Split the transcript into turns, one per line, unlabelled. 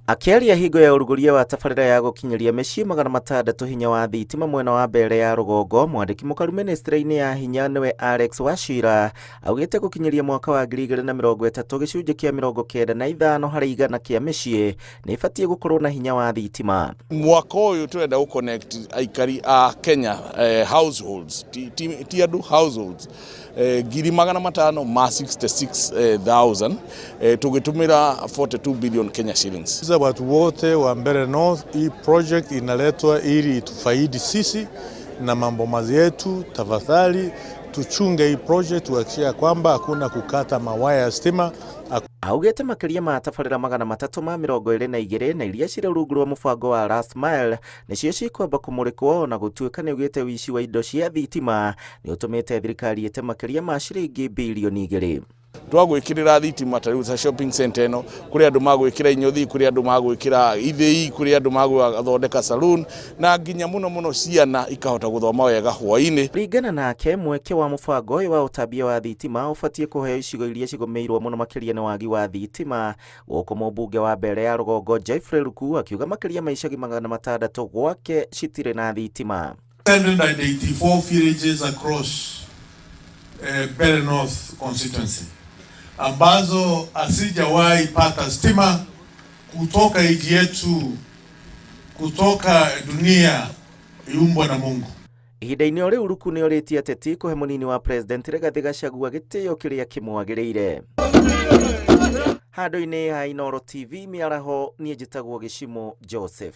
Akĩaria hingo ya ũrugũria wa tabarĩra ya gũkinyĩria mĩciĩ 600 hinya wa thitima mwena wa Mbeere ya rũgongo, mwandĩki mũkaru mĩnĩstrĩ-inĩ ya hinya nĩwe Alex Wachira augĩte gũkinyĩria mwaka wa 2030 gĩcunjĩ kĩa 95 harĩ igana kĩa mĩciĩ nĩ ĩbatiĩ gũkorwo na hinya wa thitima.
Mwaka ũyũ tũrenda gũ connect aikari a Kenya, households, ti andũ, households 566,000, tũgĩtũmĩra 42 billion Kenya shillings.
Sasa watu wote wa Mbeere North, hii project inaletwa ili itufaidi sisi na mambo yetu. Tafadhali tuchunge hii project, tuhakikishe kwamba hakuna kukata mawaya ya stima.
Augĩte makĩria ma tabarĩra 322 na iria cirĩ rungu rwa mũbango wa Last Mile nĩcio cikwamba kũmũrĩkwo, na gũtuĩka nĩaugĩte ũici wa indo cia thitima nĩ ũtũmĩte thirikari ĩte makĩria ma ciringi birioni 2.
Twagwĩkĩrĩra thitima ta rĩu ta shopping center ĩno, kũrĩ andũ magwĩkĩra inyũthi, kũrĩ andũ magwĩkĩra ithĩi, kũrĩ andũ magũthondeka saloon, na nginya mũno mũno ciana ikahota gũthoma wega hwaĩ-inĩ.
Kũringana nake, mweke wa mũbango ũyũ wa ũtambia wa thitima ũbatiĩ kũheo icigo iria cigũmĩirwo mũno makĩria nĩ wagi wa thitima. Gũkũ mũmbunge wa Mbeere ya rũgongo Geoffrey Ruku akiuga makĩria ma icagi 600 gwake citirĩ na thitima.
184 villages across Mbeere North constituency ambazo hazijawahi pata stima kutoka nchi yetu, kutoka dunia iumbwa na Mungu.
Ihinda-inĩ o rĩu, Ruku nĩ orĩtie ateti kũhe mũnini wa president Rigathĩ Gachagua gĩtĩo kĩrĩa kĩmwagĩrĩire. Handũ-inĩ ha Inooro TV mĩaraho, niĩ njĩtagwo Gĩcimo Joseph.